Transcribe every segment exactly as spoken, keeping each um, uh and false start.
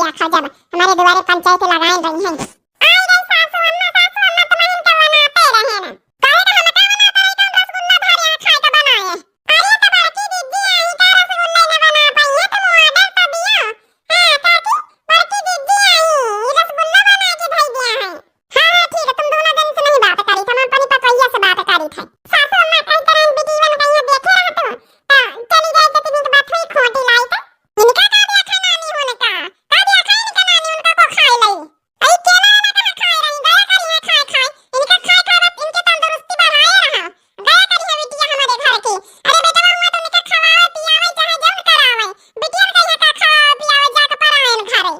देखा जब हमरे दुआरे पंचायत लगाए रही हैं। आई गई सासू अम्मा, सासू अम्मा तो मैं इनके बनाते रहे ना। काहे का हम का बनाते रहे, तो हम रसगुल्ला धरे हैं खाए का बनाए। अरे तो बड़की दीदी आई का रसगुल्ला ना बना पाई है, तुम order तो दियो। हाँ काकी, बड़की दीदी आई, ये रसगुल्ला बना के धई दिया है। हाँ हाँ ठीक है, तुम दोनों जन से नहीं बात करी, हम अपनी पतोहिया से बात करी थे। सासू अम्मा कही तरह बिटियन कहीं देखे रह तू, तो चली जाए तो तुमने तो बात हुई खोटी लाई तो। इनका का देखा नानी होने का, का देखा इनका नानी उनका को खाए लई। अरे केला वाला कहाँ खाए रही, गया करी है खाए खाए, इनका खाए खाए बस इनके तंदुरुस्ती बढ़ाए रहा, गया करी है बिटिया हमारे घर की। अरे बेटा हुआ तो उनका खवावे पियावे चाहे जौन करावे, बिटिया का यहाँ का खवावे पियावे जाके परायन घरे।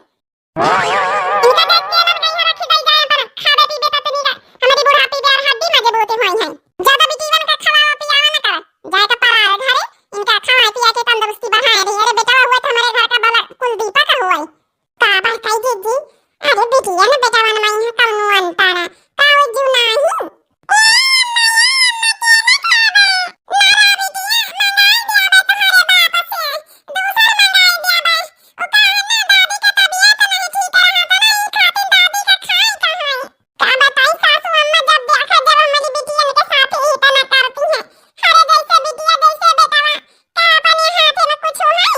इनका देख के मन कहीं रखी दई जाए पर खावे पीवे ततनी का, हमारी बुढ़ापी बेर हड्डी मजबूत होई है। ज्यादा बिटियन का खवावा पियावा न कर, जाए का पराए घरे, इनका खाए पिया के तंदुरुस्ती बढ़ाए रही। अरे बेटा हुआ तो हमारे घर का भला कुल दीपक हुआ। का बात कही दीदी? अरे बिटिया न बेटा मन माई है कौनो अंताना, का वो जू नाही? का बताई सासू अम्मा जब देखा जब हमारी बिटियन के साथ ही इतना करती हैं। अरे जैसे बिटिया जैसे बेटवा, का अपने हाथे में कुछ है?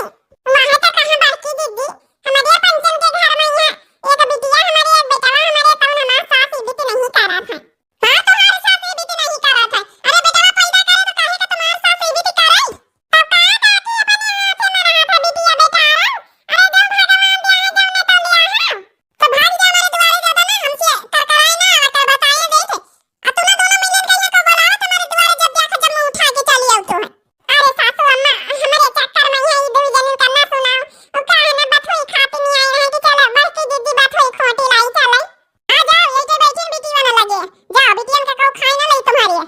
वहाँ तो कहाँ बड़की दीदी, हमारे पंचन के घर में यहाँ एक बिटिया हमारे एक बेटवा हमारे तब हमार सास इबित नहीं करा था। हाँ तुम्हारे सास इबित नहीं करा था। अरे बेटवा पैदा करे तो काहे का तुम्हारे सास इबित करे? तब का काकी अपने हाथे में रहा था बिटिया बेटा? अरे जब भगवान दिया है जब ने तो लिया है। तो भाग जा हमारे दुआरे ज्यादा ना हमसे करकराए ना और कर बताए नहीं थे। आ तुम दोनों मिलन के यहाँ को बोलाओ तुम्हारे दुआरे जब देखा जब मुँह उठा के चली आओ तो है। अरे सासू अम्मा, हमारे चक्कर में यही दो जनी का ना सुनाओ। वो का है ना बथुई खाती नहीं आई रहे कि चलो बड़की दीदी बथुई खोटी लाई चले। आ जाओ, ये के बैठी बिटिया ना लगे। जाओ बिटियन का को खाए ना लई तुम्हारे।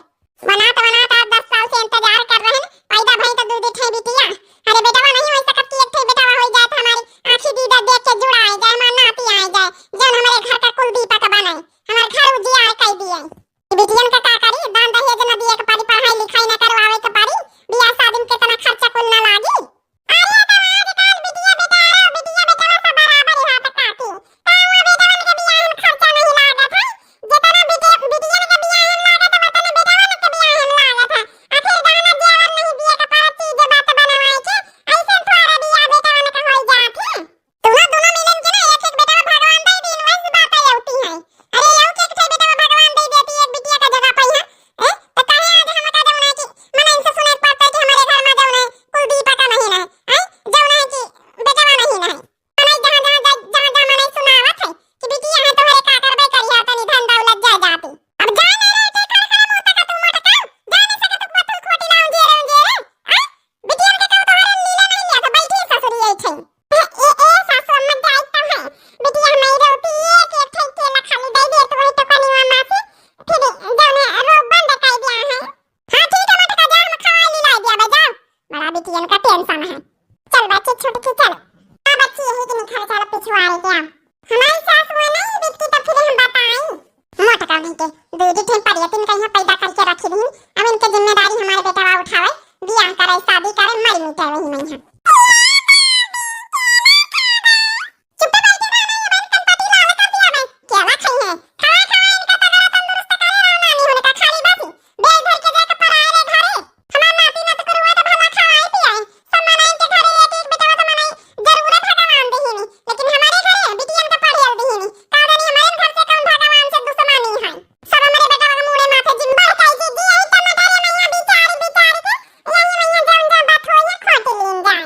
बनात बनात आज दस साल से इंतजार कर रहे हैं, पैदा भई तो दू दू ठे बिटिया। अरे बेटवा नहीं हो सकत कि एक ठे बेटवा हो जाए तो हमारी आँखी दीदा देख के जुड़ा आए जाए, माँ नाती आए जाए, जौन हमारे घर का कुल दीपक बनाए, हमारे घर उजियार कर दिए। बिटियन का का करी, दान दहेज न दिए के पड़ी, पढ़ाई लिखाई न करवावे के पड़ी, बियाह शादी में कितना खर्चा कुल न लागी। अरे तो आजकल बिटिया बेटा, अरे बिटिया बेटवा सब बराबर ही हाथ काटी। का वो बेटवन के बियाह में खर्चा नहीं लागत है? जितना बिटिया, बिटियन के बियाह में लागत है, उतना बेटवन के बियाह में लागत है। आखिर गहना जेवर नहीं दिए के पड़त, चीज बात बनवाए के, ऐसे थोड़ा बियाह बेटवन के होई जात है। दोनों, दोनों मिलन के ना एक एक बेटवा भगवान दे दीन, वैसी बात है होती है। अरे एक एक ठे बेटवा भगवान दे देती, एक बिटिया का जगह पाई है। ए, तो काहे आज हम का जौन है कि मने इनसे सुने के पड़ता है कि हमारे घर में जौन है कुल दीपक नहीं है, हैं? जौन है कि बेटवा नहीं है। मने जहाँ, जहाँ, जहाँ, जहाँ, जहाँ मने सुनावत है कि बिटिया है तुम्हारे का करबे करिया तनी धन दौलत जायदाद। अब जाए नहीं रहे के कर कर मुँह तक तू मोटका, जाए नहीं सके तू बतुल खोटी लाऊं जे रे, जे रे, हैं? बिटिया के कहू तोहरे लीला नहीं लिया तो बैठी ससुरी ऐठे। ए, ए, ए, सासू अम्मा जाई तब है। बिटिया हमारी रोटी एक, एक ठे केला खाली दे दे, तो वही तो कनिवा माँ से, फिर जौने रोग बंद कर दिया है। हाँ, ठीक है, मत का जा, हम खवाई ली लाई दिया बे, जाओ। बड़ा बिटियन का tension है। चल बच्ची, छुटकी चल। हाँ बच्ची, यही के निखार चल पिछुआरे के। हमारी सास वो नहीं बिकती तो फिर हम बताई। मोटका नहीं के, दू दू ठे परियतिन कहीं पैदा करके रखी दी। अब इनके जिम्मेदारी हमारे बेटवा उठावे, बियाह करे, शादी करे, मर मिटे वही में है। चुप्पे बैठी रहा नहीं, बहन कनपटी लाल कर दिया बे। केला खाई है। खवा, खवा, इनका तगड़ा तंदुरुस्त करे रहो, नानी होने का खाली बासी। बेल धर के जाके पराए रे घरे। हमार नाती ना तो करुआ तो भला खवाए पियाए। सब मनाइन के घरे एक एक बेटवा तो मनाई जरूरत भगवान देहिनी। लेकिन हमारे घरे बिटियन का पढ़ियल देहिनी। का जानी हमारे घर से कौन भगवान से दुश्मनी है। सब हमारे बेटवा के मुड़े माथे जिन बढ़ जाई जी, जी, यही टमाटर है मैया बिचारी, बिचारी के। यही मैया जौन जौन बात होई है खोट लीन जाए।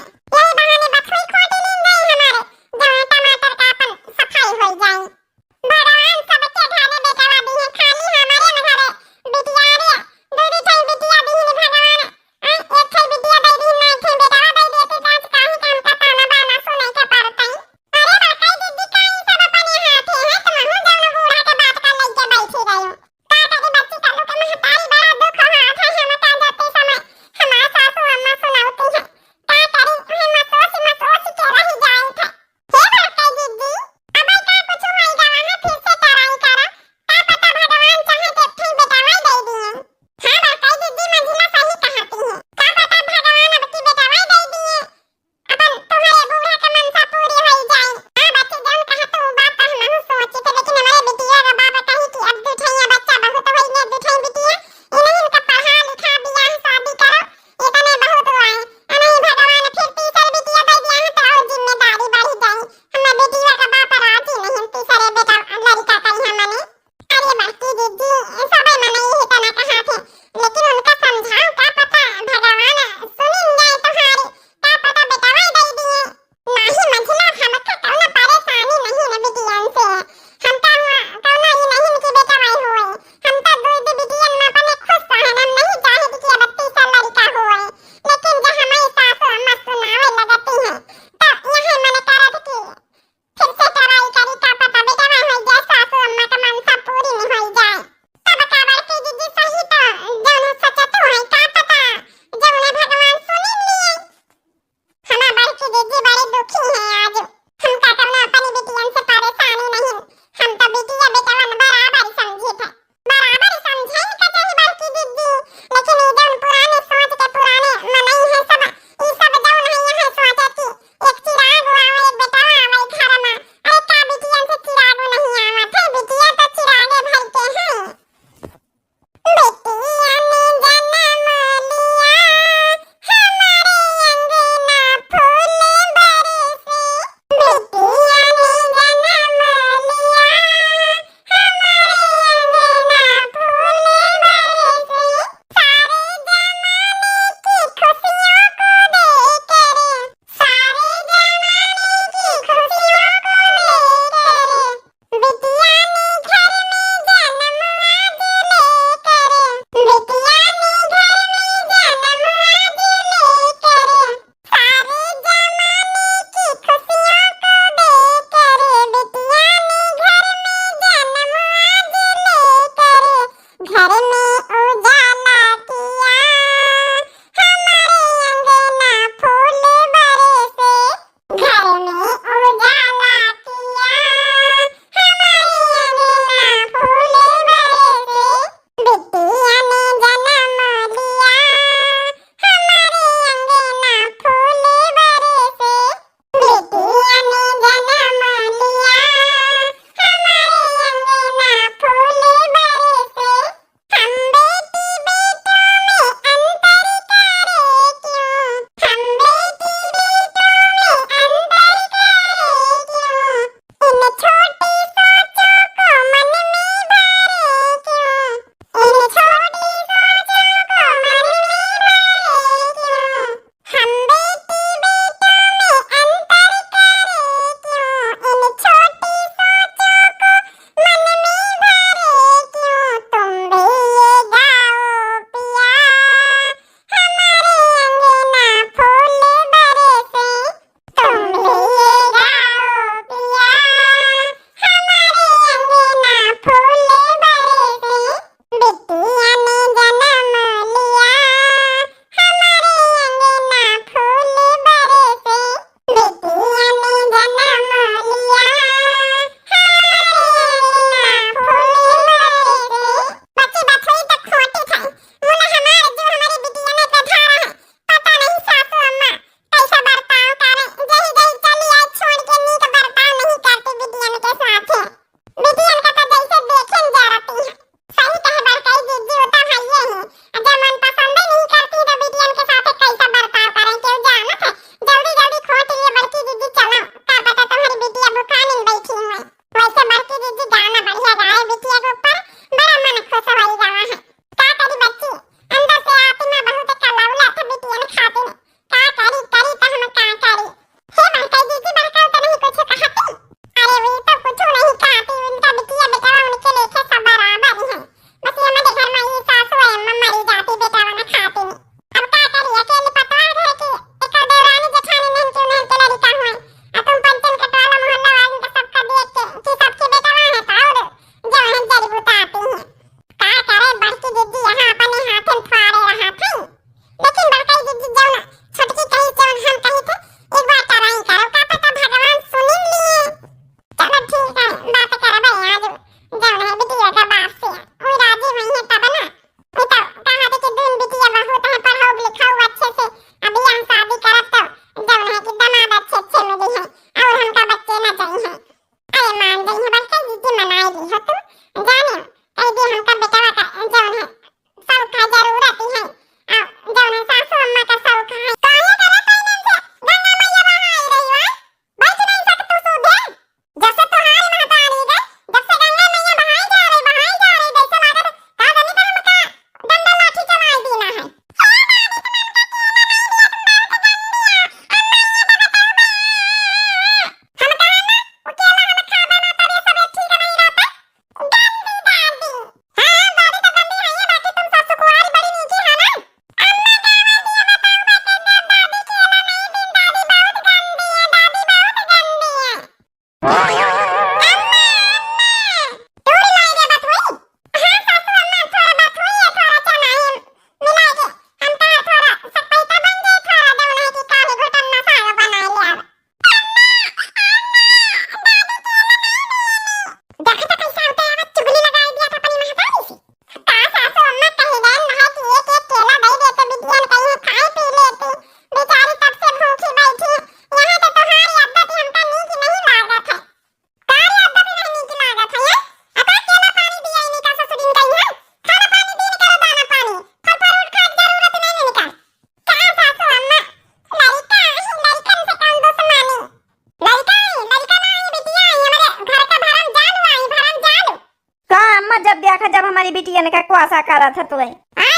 जब देखा, जब हमारी बिटियन का कुआसा करत है तू। आ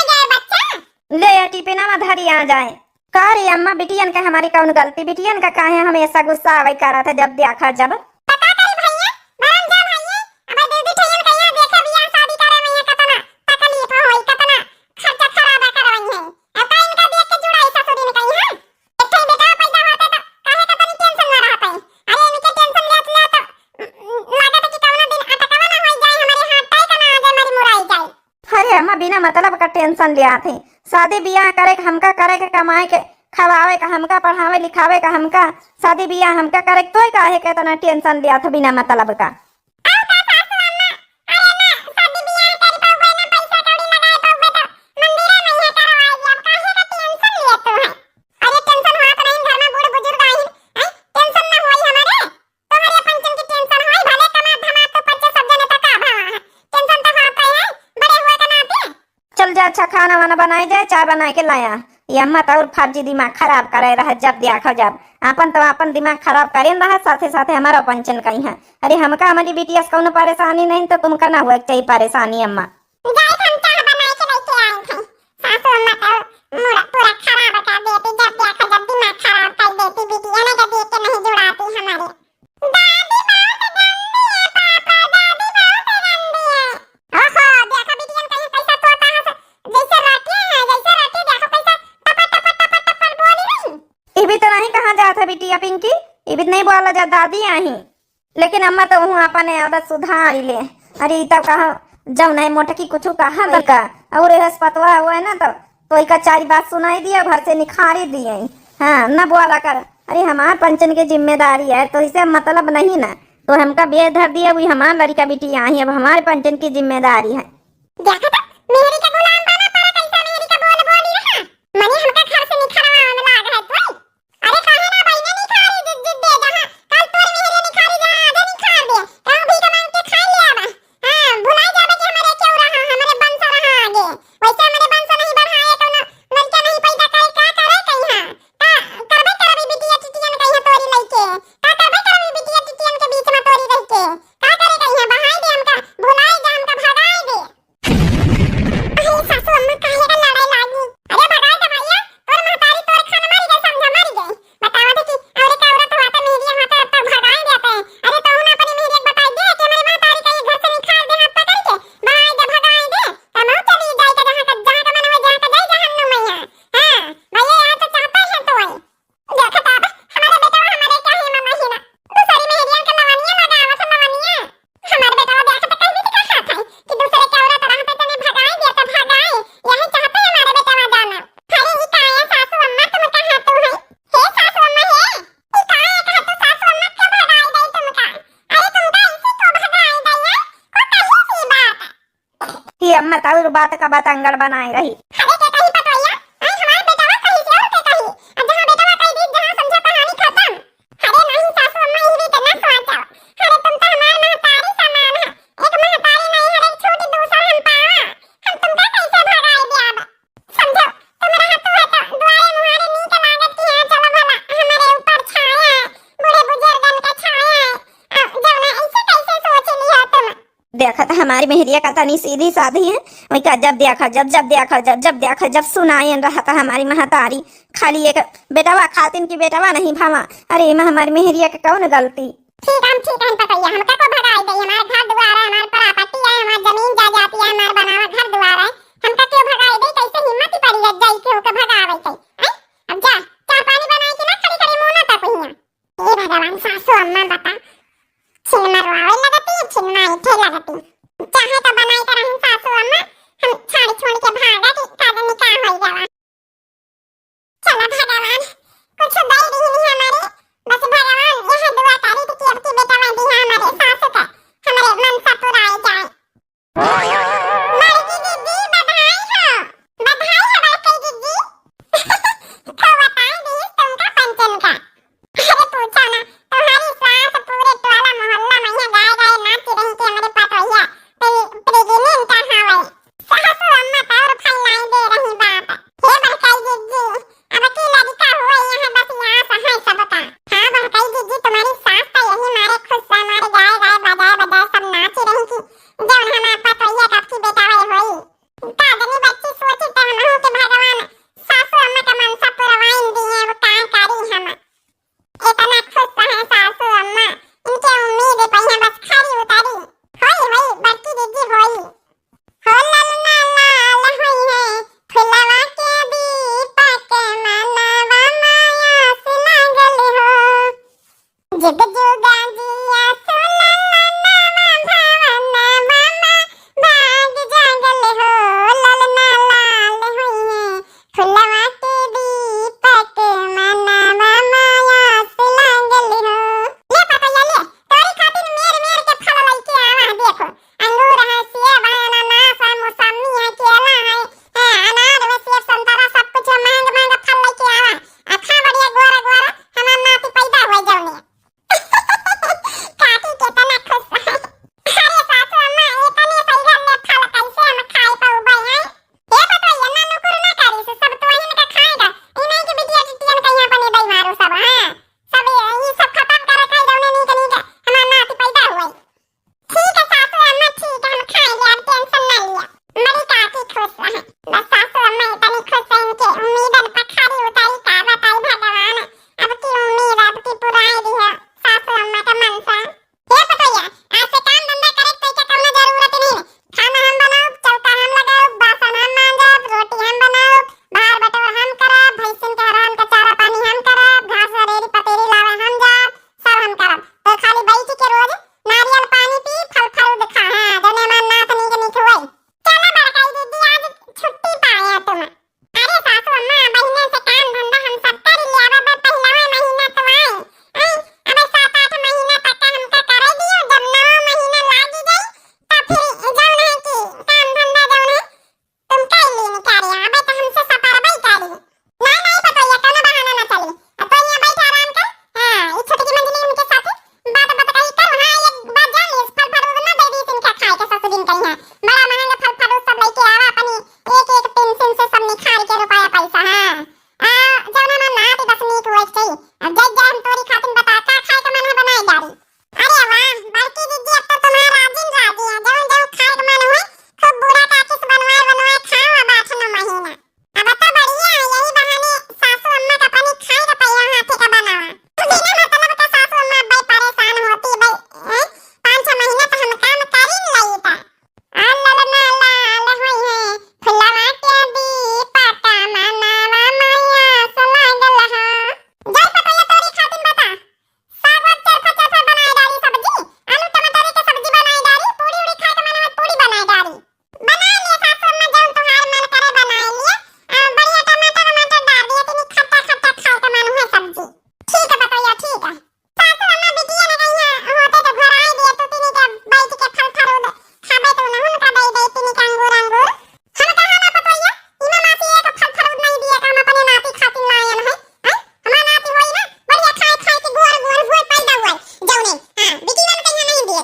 जाए बच्चा। ले, ये टिफिना में धरी आ जाए। का रे अम्मा, बिटियन का हमारी कौन गलती? बिटियन का काहे हमेशा गुस्सा आवे करत है जब देखा जब? पता करी भैया, भरम जा भैया, अब दीदी ठैयन का यहाँ देखे बियाह शादी करे में यहाँ कतना तकलीफ होई, कतना खर्चा खराबा करवई है। अब का इनका देख के जुड़ाई ससुरी में कहीं है? एक ठे बेटा पैदा होता तो काहे का तनी टेंशन ना रहता है? अरे इनके टेंशन लेत लेत तो, उम, लागत है कि कौनो दिन अटकवा ना होई जाए, हमारे हाथ टाई का ना आ जाए, हमारी मुराई जाए। अरे अम्मा, बिना मतलब का टेंशन लियात है। शादी बियाह करे के हमका, करे के कमाए के, खवावे का हमका, पढ़ावे लिखावे का हमका, शादी बियाह हमका करे के, तोय काहे के इतना टेंशन लियात हो बिना मतलब का? अउ का सासू अम्मा, अरे ना शादी बियाह कर पाउबे, ना पैसा कौड़ी लगाए पाउबे तो मंदिरे में ये करवाई, अब काहे का टेंशन लियात हो है? अरे टेंशन होत नहीं, घर में बूढ़ बुजुर्ग आई हैं, टेंशन ना होई हमारे। तोहरे पंचन की टेंशन होई, भले कमा धमा तो पच्चीस सब जने तक का भावा है। टेंशन तो होत है, बड़े हुआ का नाते। चल जा, अच्छा खाना वाना बनाए जाए, चाय बनाए के लाया। ये अम्मा तो और फर्जी दिमाग खराब करे रहे, जब देखो जब। आपन तो आपन दिमाग खराब करेन रहा, साथे साथे हमारा पंचन कहीं है। अरे हमका हमारी बिटिया से कौनो परेशानी नहीं, तो तुमका ना हुआ चाहिए परेशानी अम्मा। जाए हम चाह बनाए के लेके आए थे। सासू अम्मा तो मूड पूरा खराब कर देती, जब देखो जब दिमाग खराब कर देती, बिटिया ना जब देख के नहीं जुड़ाती हमारे। दादी बहुत गंदी है पापा, दादी बहुत गंदी है। ओहो, देखो बिटियन कहीं कैसा तोता है, जैसे रटे है, जैसे रटे, देखो कैसा टपर, टपर, टपर, टपर बोली रही। ये भी तो नहीं कहा जात है बिटिया पिंकी, ये भी नहीं बोला जा दादी आही। लेकिन अम्मा तो हूँ अपन आदत सुधार ले। अरे ई तो कहा जब नहीं मोटकी कुछ कहा नहीं का, और यह पतवा हुआ है ना तो तो इका चारी बात सुनाई दिया, घर से निखारी दिए। हाँ, न बोला कर। अरे, हमार पंचन की जिम्मेदारी है, तो इसे मतलब नहीं ना। तो हमका बेधर दिया, वही हमार लड़का बिटिया आई, अब हमारे पंचन की जिम्मेदारी है। देखा तो, मेहरी का गुलाम बना पड़ा, कैसा मेहरी का बोल बोली रहा। मने हमका घर से निखरवा में लाग है तू। अरे काहे ना बहिने निखारी दे, दे, दे जहाँ, कल तोर मेहरे निखारी जहाँ आगे निखार दे, कहूँ भीख मांग के खाई ले आवा। हाँ, भुलाई जाबे कि हमरे केहू रहा, हमरे वंश रहा आगे। वैसे हमरे वंश नहीं बढ़ाए, कौनो लड़का नहीं पैदा करे, का करे कहीं हाँ? का करबे करबे बिटिया टिटियन कहीं तोरी लइके? का करबे करबे बिटिया टिटियन के बीच में तोरी रह के? का करे कहीं हाँ? बढ़ाई दे हमका, भुलाई जा हमका, भगाई दे। अरे सासू अम्मा काहे का लड़ाई लागी? अरे भगाई दे भैया, तोर महतारी तोर खान मरी गई, समझा मरी गई। बतावा दे कि औरे का औरत हुआ तो मेहरिया हुआ तो तब भगाई देते। अरे तोहू ना अपनी मेहरिया के बताई दे कि हमारी महतारी का ये घर से निकाल दे हाथ पकड़ के, भगाई दे, भगाई दे। तमहू चली जाई का जहाँ का, जहाँ का मन हो, जहाँ का जाई जहन्नुम मैया। हाँ, भैया यहाँ तो चाहते हैं तो आई। देखत अब हमारे बेटवा हमारे काहे मनही ना। दूसरी मेहरियन के लवनिया लगावत है, लवनिया। हमारे बेटवा देखत कहीं भी दिखा खात है कि दूसरे के औरत रहते तने भगाई दिया तो भगाई। यही चाहते हैं हमारे बेटवा जाना। अरे ई काया सासू अम्मा तुम कहाँ तू है? हे सासू अम्मा हे। ई काया कहा तू सासू अम्मा के भगाई दई तुमका? अरे तुमका इसी को भगाई दई है? को कही सी बात? कि अम्मा तौर बात का बतंगड़ बनाए रही। अरे के कही पतोहिया, आई हमार बेटवा कही से और के कही। अब जहाँ बेटवा कही दी, जहाँ समझा कहानी खत्म। अरे नहीं सासू अम्मा, ई रीत ना सोचो। अरे तुम तो हमार महतारी समान है। एक महतारी नहीं है, एक छोटी दूसर हम पावा। हम तुमका कैसे भगाई दिया अब? समझो, तुम रहत हो तो दुआरे मुहारे नीक लागत कि हाँ चलो भला हमारे ऊपर छाया है, बूढ़े बुजुर्गन का छाया है। अब जौना ऐसे कैसे सोच लिया तुम? देखत हमारी मेहरिया का तनी सीधी साधी है, वही का जब देखा जब, जब देखा जब, जब देखा जब सुनायन रहता हमारी महतारी, खाली एक बेटवा खातिन की बेटवा नहीं भावा। अरे एमा हमारी मेहरिया के कौन गलती? ठीक है, ठीक है पतैया, हमका को भगाई दे, हमार घर दुआर है, हमार प्रॉपर्टी है, हमार जमीन जायदाद है, हमार बनावा घर दुआर है, हमका क्यों भगाई दे? कैसे हिम्मत ही पड़ी है जाई के ओके भगावे के? हैं? अब जा, चाय पानी बनाई के ना खड़ी खड़ी मुंह ना तक हिया। हे भगवान, सासू अम्मा बता, छिन मरवावे लगती, छिन माइठे लगती। चाहे तो बनाई के रहन सासू अम्मा, हम छाड़ी छोड़ के भागा कि का जाने का होई जावा। चला भगवान, कुछ दे दीनी हमारे, बस भगवान यह दुआ करी कि अब की बेटवा दिया हमारे सासू का, हमारे मनसा पुराए जाए। बड़की दीदी, बधाई हो, बधाई हो बड़की दीदी। तो बताई दी तुमका पंचन का। अरे पूछो ना, तुम्हारी सास पूरे टोला मोहल्ला में यहाँ गाए गाए नाच रही कि हमारे पतोहिया प्रे-, प्रेग्नेंट हवे।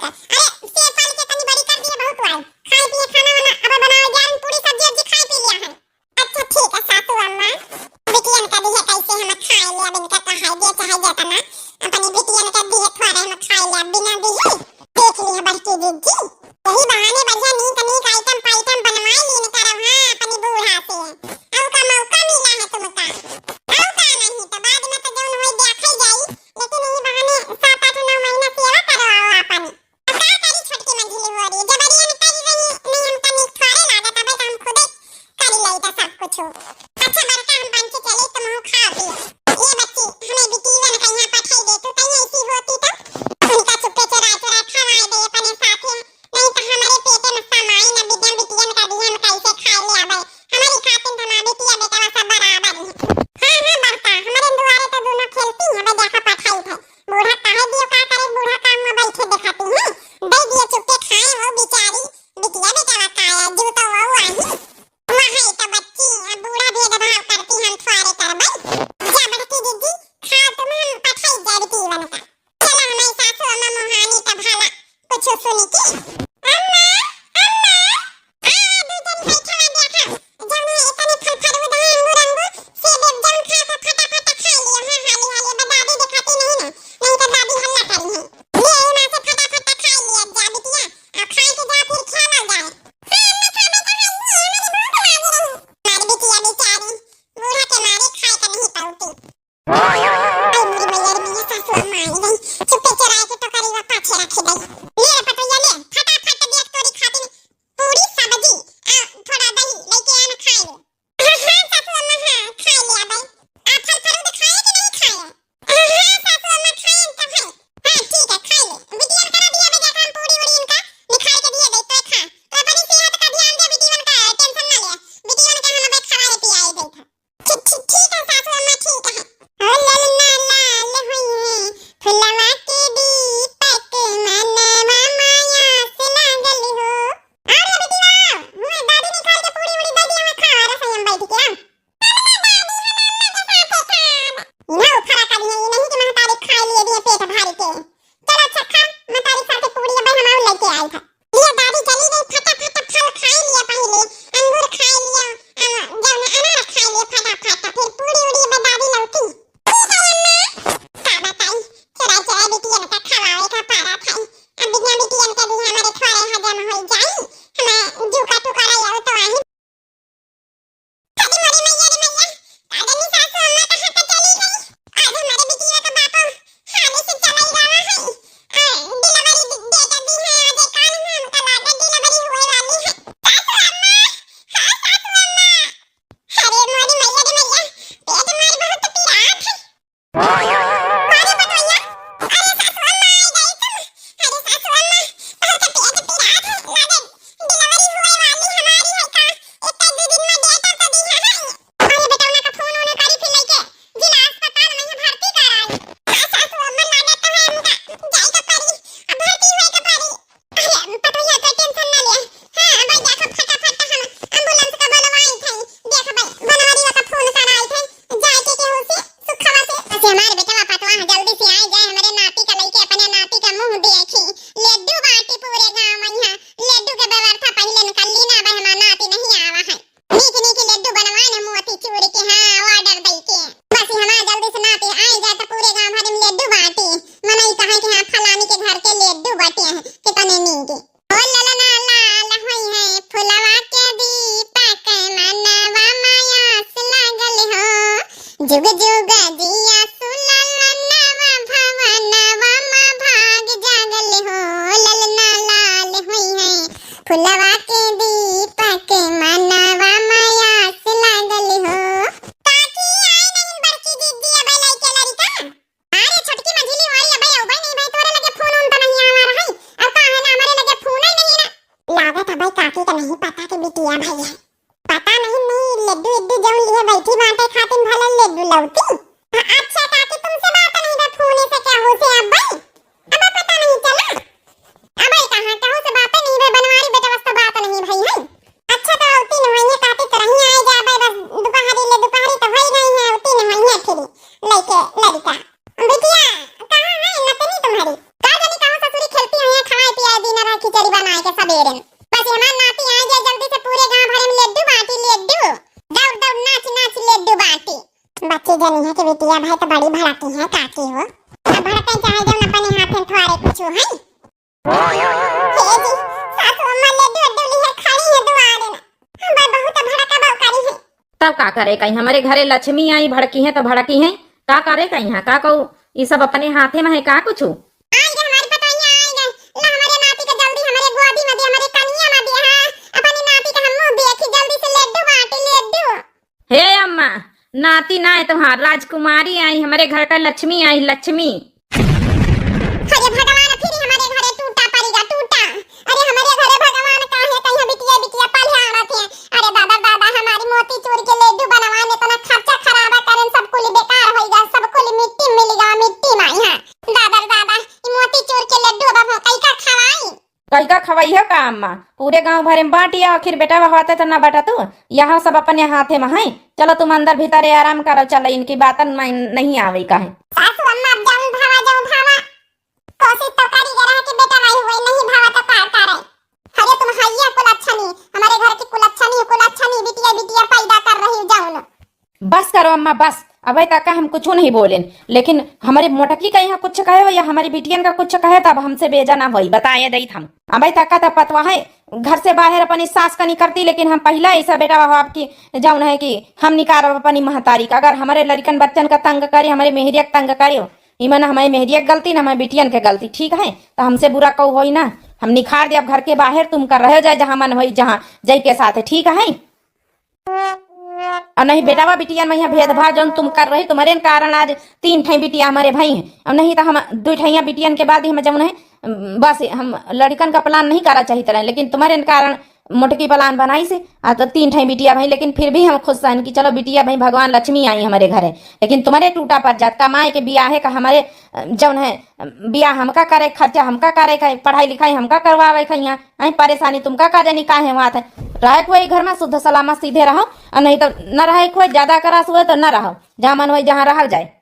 अरे, सेब फाल के तनी बड़ी कर दिए, बहुत हुआ है। खाए पिए खाना वाना अब बनाओ, जान पूरी सब्जी उब्जी खाए पी लिया है। अच्छा ठीक है सासू अम्मा, बिटियन का दिहे कैसे हम खाए ले, अब इनका कहाई दे चाहे जेतना, अपनी बिटियन का दिहे थोड़ा हम खाए ले, अब बिना दिहे देख ली है बड़की दीदी। यही बहाने बढ़िया नीक नीक आइटम पाइटम बनवाए लीन करब, हाँ, अपनी बूढ़ा से। अब का मौका मिला है तुमका, अब का नहीं तो बाद में तो जौन होई देखल जाई, लेकिन यही बहाने सात आठ नौ महीना सेवा करवाओ अपन। अब का करी छोटकी मंझली हो रही, जबरियन करी रही, नहीं हमका नीक थोड़े लागत, अब हम खुदे करी लई तो सब कुछ। अच्छा बड़का हम बन के चले, तुम खा पी। ये बच्ची, हमें बिटियन का यहाँ पठाई दे, तू कहीं ऐसी होती तो उनका चुप्पे चोरा चोरा खवाए दे अपने साथे, नहीं तो हमारे पेटे में समाई न बिटिया बिटियन का भी हम कैसे खाए ले आवे। हमारी खातिन तो हमारी बिटिया बेटवा सब बराबर ही। हाँ, हाँ, बड़का, हमारे दुआरे तो दोनों खेलती हैं, अब देखा पठाई थे। बूढ़ा काहे दियो का करे, बूढ़ा काम में बैठे देखाती हैं। दे दियो चुप्पे खाए वो बिचारी, बिटिया बेटवा काया, जू तो वो आई। वहाँ तो बच्ची, अब बूढ़ा भेदभाव करती हम थोड़े करबै। जा बड़की दीदी, खाओ तुम, हम पठाई जाए बिटियन का। चला हमारी सासू अम्मा मोहानी का भला कुछ सुनी की। अम्मा, अम्मा, आ, दू जन बैठा हुआ देखा। जौन है इतने फल फरूद है, अंगूर, अंगूर, सेब, जौन खा था, फटाफट खा लियो। हाँ, हाली, हाली, अब दादी दिखाती नहीं ना, नहीं तो दादी हल्ला करी है। ले, एमा से फटाफट खा लियो, जा बिटिया, अब खाए के जा, फिर खेला जाए। हाँ, अम्मा, खाबे तो है ही, हमारी भूख लाग रही। हमारी बिटिया बेचारी, बूढ़ा के मारे खाए का नहीं पाउती। आई मोरी मैया रे मैया, सासू अम्मा आई गई। चुप्पे चोराए के टोकरी वा पाछे रखी गई। ले रे पतोहिया ले, फटाफट देख तोरी खातिर पूरी सब्जी, आ, थोड़ा दही लेके आना खाए ले। हाँ, हाँ, सासू अम्मा, हाँ, खाए ले अबे। आ, फल फ्रूट खाए कि नहीं खाए? हाँ, हाँ, सासू अम्मा, खाए तो है। हाँ, ठीक है, खाए ले। बिटिया करा दिया बेटा काम पूरी उरी इनका निकाल के दिए दे तो खा। तो अपनी सेहत का ध्यान दे, बिटिया का tension ना ले। बिटिया का हम अबे खवाए पियाए दे था। ठीक, ठीक, ठीक है सासू अम्मा, ठीक है। ओ ललना लाल होई है, फुलवा के दीपक, मनवा माया से लागल हो। अरे बिटिया, हुए दादी निकाल के पूरी उड़ी दे दिया, मैं खा रहा संयम बैठ के। इन्हें उफरा कर दिए, ये नहीं कि महतारी खा लिए दिए पेट भर के। चलो अच्छा खा, महतारी साथे पूरी अब हम और लेके आई था। लिया दादी चली गई, फटाफट फल खाई लिया पहिले, अंगूर खाई लिया, आ, जौन अनार खाई लिया फटाफट, फिर पूरी उड़ी अब दादी लौटी। ठीक है अम्मा, का बताई, चोराई चोराई बिटियन का खवावे का पारा था। अब बिना बिटियन के भी हमारे थोड़े हजम हो जाई, हमें जूका टुकड़ा आओ तो आही। अरे मोरी मैया रे मैया, का जानी सासू अम्मा कहाँ के चली गई। आज हमारे बिटिया का बापो हाले से चलाई रहा है। आ, delivery date भी है, आज काल में हमका लागे delivery हुए वाली है। सासू अम्मा, हाँ सासू अम्मा। अरे मोरी मैया रे मैया, पेट मार बहुत पिरात है। अरे पतोहिया, अरे सासू अम्मा आ गई तुम। अरे सासू अम्मा, बहुत पेट पिरात है, लागे delivery हुए वाली हमारी है का? एक दो दिन में date तो दी है ना। अरे बेटा, उनका फोन वोन करी फिर लेके जिला अस्पताल में ही भर्ती कराई। हाँ सासू अम्मा, लागे तो है हमका जाए के पड़ी, अब भर्ती हुए के पड़ी। अरे पतोहिया, तो tension ना ले। हाँ, अब देखो फटाफट हम ambulance का बुलवाई थे। देख भाई, बनवारी का फोन कराई थे। जाए के केहू से, सुखवा से। बस हमारे बेटवा पतवा जल्दी से आए जाए, हमारे नाती का लेके अपने नाती का मुंह देखी। लड्डू बाटी पूरे गांव में यहाँ। लड्डू के व्यवस्था पहले निकल ली ना, अब हमारा नाती नहीं आवा है। नीक नीक लड्डू बनवाए न मोती चूर के, हाँ, order दई के। बस हमार जल्दी से नाती आए जाए तो पूरे गांव भर में लड्डू बाटी। मनई कहे कि हाँ, फलानी के घर के लड्डू बाटे हैं, कितने नीक। ओ ललना लाल होई है फुलवा के दीपक, मनवा मायास लागल हो। जुग जुग जिया सुललनवा, भवनवा मा भाग जागल हो। ललना लाल होई है फुलवा के दीपक, मनवा मायास लागल हो। काकी आई नहीं बड़की दीदी, अबे लइके लड़िका। अरे छोटकी मझिली वाली, अबे अबे नहीं भाई, तोरे लगे फोन उन तो नहीं आवा रही। अब का है ना, हमारे लगे फोन ही नहीं ना। लागत है भाई काकी का नहीं पता कि बिटिया भाई है। पता नहीं, नहीं लड्डू इड्डू जौन लिए बैठी बाटे खातिन भले लड्डू लौटी। अच्छा काकी तुमसे बात नहीं बा फोन से क्या हो से अब भाई? अब पता नहीं चला। अबे कहाँ, कहूँ से बातें नहीं बे, बनवारी बेटवा से तो बात नहीं भई है। अच्छा, तो औती न होइए, काटी तो रही आए जाबे, बस दोपहरी ले, दोपहरी तो होई गई है, औती न होइए फिर लइके लड़िका। बिटिया, कहाँ है नतनी तुम्हारी? का जानी कहाँ ससुरी खेलती हुई है, खवाए आए के सबेरे। बस हमार नाती आए जाए जल्दी से, पूरे गांव भरे में लड्डू बांटी, लड्डू। दौड़ दौड़ नाच नाच लड्डू बांटी। बच्ची जनी है कि बिटिया भाई तो बड़ी भड़की है काकी हो। अब भड़के चाहे जौन अपने हाथे थोड़े कुछ है। हे जी, सासू अम्मा लड्डू अड्डू लिए खड़ी है दुआरे में। हम बहुत भड़का बौकारी है। तब का करे कहीं, हमरे घरे लक्ष्मी आई भड़की है तो भड़की है। का करे कहीं, हाँ का कहू, ई सब अपने हाथे में है का कुछ? आई गए हमारी पतोहिया, आई गए। ला हमारे नाती के जल्दी हमारे गोदी में दे, हमारे कनिया में दे, हाँ। अपने नाती के हम मुंह देखी, जल्दी से लड्डू बांटी, लड्डू। हे अम्मा, नाती ना है तुम्हार, राजकुमारी आई, हमरे घर का लक्ष्मी आई, लक्ष्मी। अरे भगवान, फिर हमारे घरे टूटा पड़ेगा, टूटा। अरे हमारे घरे भगवान का है, कहीं बिटिया, बिटिया पढ़े आना थे। अरे दादा, दादा, हमारी मोती चूर के लड्डू बनवाने, इतना खर्चा खराबा करें, सब कुल बेकार होइगा, सब कुल मिट्टी मिलेगा, मिट्टी में यहाँ। दादा, दादा, ई मोती चूर के लड्डू अब हम कई का खवाई? कई का खवाई हो का अम्मा? पूरे गांव भरे में बांटिया, आखिर बेटा बहवाते तो ना बटा तू, यहाँ सब अपने हाथे में है। चलो तुम अंदर भीतर आराम करो, चलो इनकी बातन में नहीं आवे का है। सासू अम्मा, अब जाऊं भावा, जाऊं भावा। कोशिश तो करी गए रहा कि बेटा भाई हुए, नहीं भावा तो का करे। अरे तुम हैया कुलच्छनी, हमारे घर की कुलच्छनी, कुलच्छनी बिटिया, बिटिया पैदा कर रही जाऊन। बस करो अम्मा, बस। अबे तक हम कुछ नहीं बोलेन, लेकिन हमारे मोटकी का यहाँ कुछ कहे हो या हमारी बिटियन का कुछ कहे, तब हमसे बेजा ना होई, बताए दई हम। अबे तक का तब पतवा है, घर से बाहर अपनी सास का नहीं करती, लेकिन हम पहला ऐसा बेटा हो आपकी, जौन है कि हम निकारब अपनी महतारी का। अगर हमारे लड़कन बच्चन का तंग करे, हमारे मेहरिया का तंग करे, इमन हमारे मेहरिया की गलती, ना हमारे बिटियन के गलती, ठीक है? तो हमसे बुरा कहू होई ना, हम निखार देब घर के बाहर, तुम कर रहे हो जाए जहाँ मन होई, जहाँ जाई के साथ, ठीक है? और नहीं बेटावा बिटियन में यहाँ भेदभाव जौन तुम कर रहे, तुम्हारे कारण आज तीन ठे बिटिया हमारे भाई हैं। और नहीं तो हम दो ठैया बिटियन के बाद ही हम जौन है, बस हम लड़कन का plan नहीं करा चाहित रहे, लेकिन तुम्हारे कारण मोटकी plan बनाई से, आ तो तीन ठे बिटिया भाई, लेकिन फिर भी हम खुश हन कि चलो बिटिया भाई भगवान लक्ष्मी आई हमारे घरे। लेकिन तुम्हारे टूटा पर जात कमाए के बियाहे का हमारे, अ, जौन है, अ, बियाह हमका करे, खर्चा हमका करे का, पढ़ाई लिखाई हमका करवावे का, यहाँ आई परेशानी तुमका का जानी काहे हुआ था। रहे कोई घर में शुद्ध सलामत सीधे रहो, और नहीं तो न रहे कोई ज्यादा करास हुए तो न रहो, जहाँ मन होई जहाँ रहल जाए।